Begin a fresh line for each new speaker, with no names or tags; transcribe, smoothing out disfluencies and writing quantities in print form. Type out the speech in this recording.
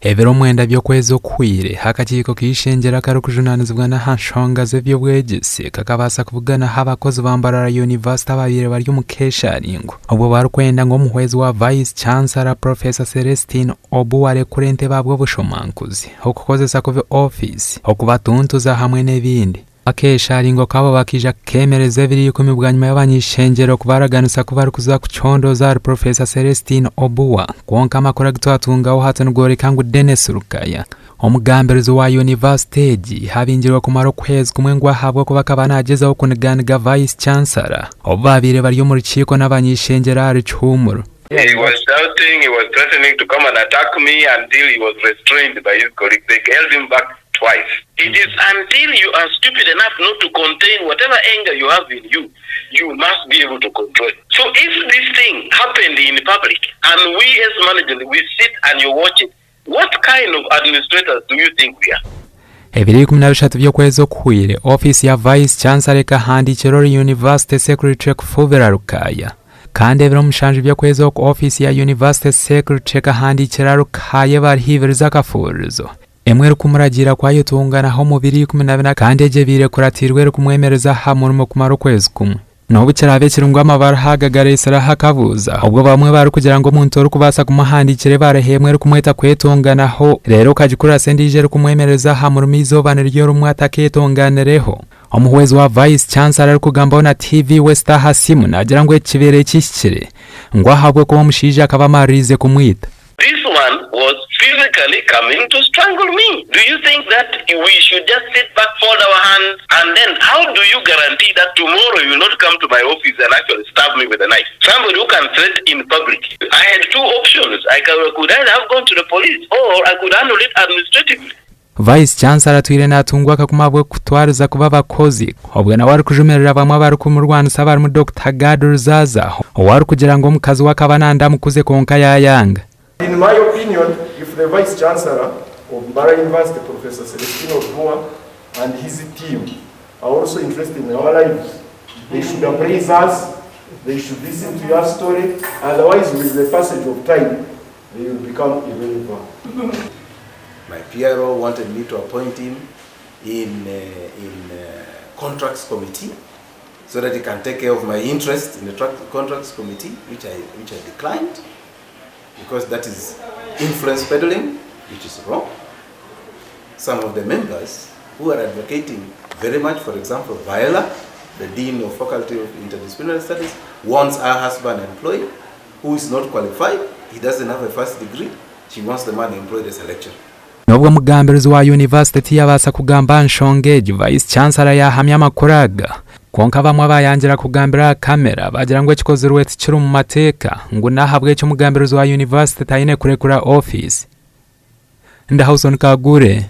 Ebiro mwenda by'okwezi okuhweire, akakiiko k'eishengyero akarikujunaanizibwa n'aha nshonga z'eby'obwegyese kakabaasa kubuganaho abakozi ba Mbarara University ababaire bari omu keesharingo obwo barikwenda ngu omuhwezi wa Vice Chancellor Professor Celestine Obua arekure entebe ahabw'obushomankuzi, okukozesa kubi ofiisi, okubatuntuza hamwe n'ebindi. Akeesharingo kaabo bakaija kukeemereza ebiro ikumi bwanyima y'abany'ishengyero kubaraganisa ku barikuza kucondooza ahari Professor Celestine Obua. Kwonka amakuru agu twatungaho hati nigoreka ngu Denis Rukaya, omugambirizi wa yunivasite egi abingirwe kumara okwezi kumwe ngu ahabw'okuba akaba nagyezaho kuniganiga Vice Chancellor obu baabaire bari omu rukiiko n'abany'ishengyero ahari Kihumuro.
He was shouting, he was threatening to come and attack me until he was restrained by his colleagues. They held him back twice. It is until you are stupid enough not to contain whatever anger you have in you, you must be able to control it. So if this thing happened in public and we as management we sit and you watch it, what kind of administrators do you think we are?
Ebiro 13 by'okwezi okuhweire, ofiisi ya Vice Chancellor ekahandiikira ori University Secretary kufubira Rukaya. Kandi ebiro 7 by'okwezi oku ofiisi ya University Secretary ekahandiikira Rukaya ebariha ibiri z'akafuuririzo. Emwe erikumuragiira ku ayetunganaho omu biro 14 kandi egyo ebaire ekuratiirwe erikumwemereza aha murimo kumara okwezi kumwe. N'obu kiraabe kiri ngu amabaruha aga gareetsireho akabuuza, obwo bamwe barikugira ngu omuntu orikubaasa kumuhandiikira ebaruha emwe erikumweta kwetonganaho reero okagikurasa endiijo erikumwemereza aha murimo eizooba niryo rimwe atakeetonganireho. Omuhwezi wa Vice Chancellor arikugambaho na TV West aha simu naagira ngu eki kibaire kihikire ngu ahabw'okuba omushaija akaba amaririize kumwita.
This one was physically coming to strangle me. Do you think that we should just sit back, fold our hands and then how do you guarantee that tomorrow you will not come to my office and actually stab me with a knife? Somebody who can threat in public. I had two options. I could either have gone to the police or I could handle it administratively.
Vice Chancellor atwire natungwa akakuma ahabw'okutwariza kubi abakozi obwo nawe arikujumirira bamwe abarikumurwanisa abarimu Dokita Gad Ruzaza ou arikugira ngu omukazi we akaba nanda amukuze kwonka yayanga.
In my opinion, if the Vice Chancellor of Mbarara University, Professor Celestine Obua and his team are also interested in our lives, they should appraise us, they should listen to your story, otherwise with the passage of time, they will become irrelevant.
My PRO wanted me to appoint him in, uh, in uh, contracts committee so that he can take care of my interest in the contracts committee, which I, which I declined because that is influence peddling, which is wrong. Some of the members who are advocating very much, for example, Viola, the Dean of Faculty of Interdisciplinary Studies, wants her husband employed, who is not qualified, he doesn't have a first degree, she wants the man employed as a lecturer.
N'obwo omugambirizi wa yunivasite tiyabaasa kugamba aha nshonga egi, Vice Chancellor yaahamya amakuru aga. Kwonka abamwe abayangira kugambira aha kamera baagira ngu ekikozirwe tikiri omu mateeka ngu n'ahabw'ekyo omugambirizi wa yunivasite taine kurekura ofiisi. Ndahawson Kagure.